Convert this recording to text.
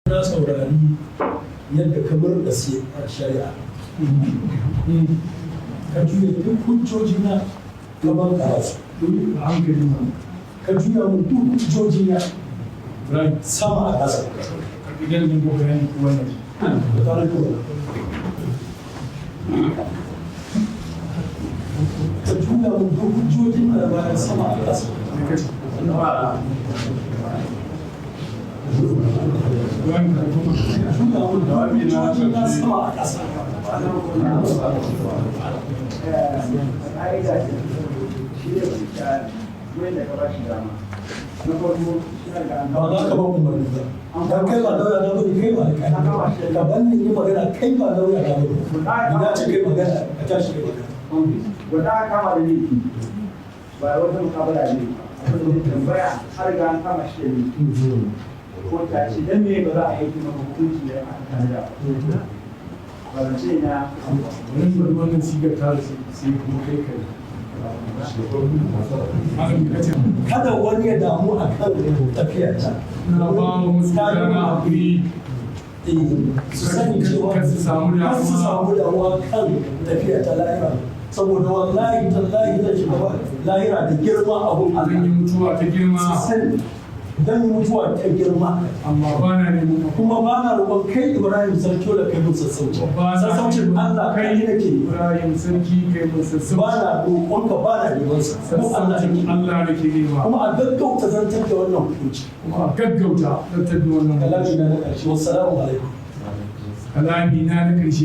Na saurari yadda ka murɗa shari'a, ka juya duk hujjoji na gaban karatu. A hankali ma. Ka juya mun duk hujjoji na Ibrahim, sama a ƙasa. Idan nan ko bayani ko wannan. Da tare da ka juya mun duk hujjojin da bayan sama a ƙasa. Me kace? Ibrahim, ka kuma. Ka juya mun duk hujjoji na sama a ƙasa. Ƙa'ida ce shi ne wurin da ka ba shi dama na farko shi ne ga an Ba za ka ba umarni ba, dan kai ba lauya na bane, kai ba alƙali, ka ban ni yi magana. Kai ba lauya na bane, ni na ce kai magana, ka tashi kai magana. Wanda aka kama da laifi ba wata mukabala ne, abin da tambaya, har ga an kama shi da laifi, ko ta ce dan me ba za a yanke maka hukunci da aka tanada ba? Ba zance na. Bari mu wannan sigar ta sai kuma kai kai. Malam, me kace? Kada wani ya damu a kan tafiyar ta. Na ba mu musu dama hakuri. Eh, su sani cewa Kar su samu damuwa. Kar su samu damuwa kan tafiya ta lahira, saboda wallahi tallahi zan shiga lahira da girma a gun Zan yi Allah. mutuwa ta girma. Su sani zan yi mutuwa ta girma. Amma ba na neman Kuma ba na roƙon kai Ibrahim Sarki da kai mun sassauci. Ba na Sassaucin neman Allah kai nake. Ibrahim Sarki kai mun sassauci. Ba na roƙonka, ba na neman sa ko Allah Sassaucin nake. Allah nake nema. Kuma a gaggauta zantar da wannan hukunci. Kuma a gaggauta zartar da wannan. Kalami na na ƙarshe, wassalamu alaikum. Kalami na na ƙarshe.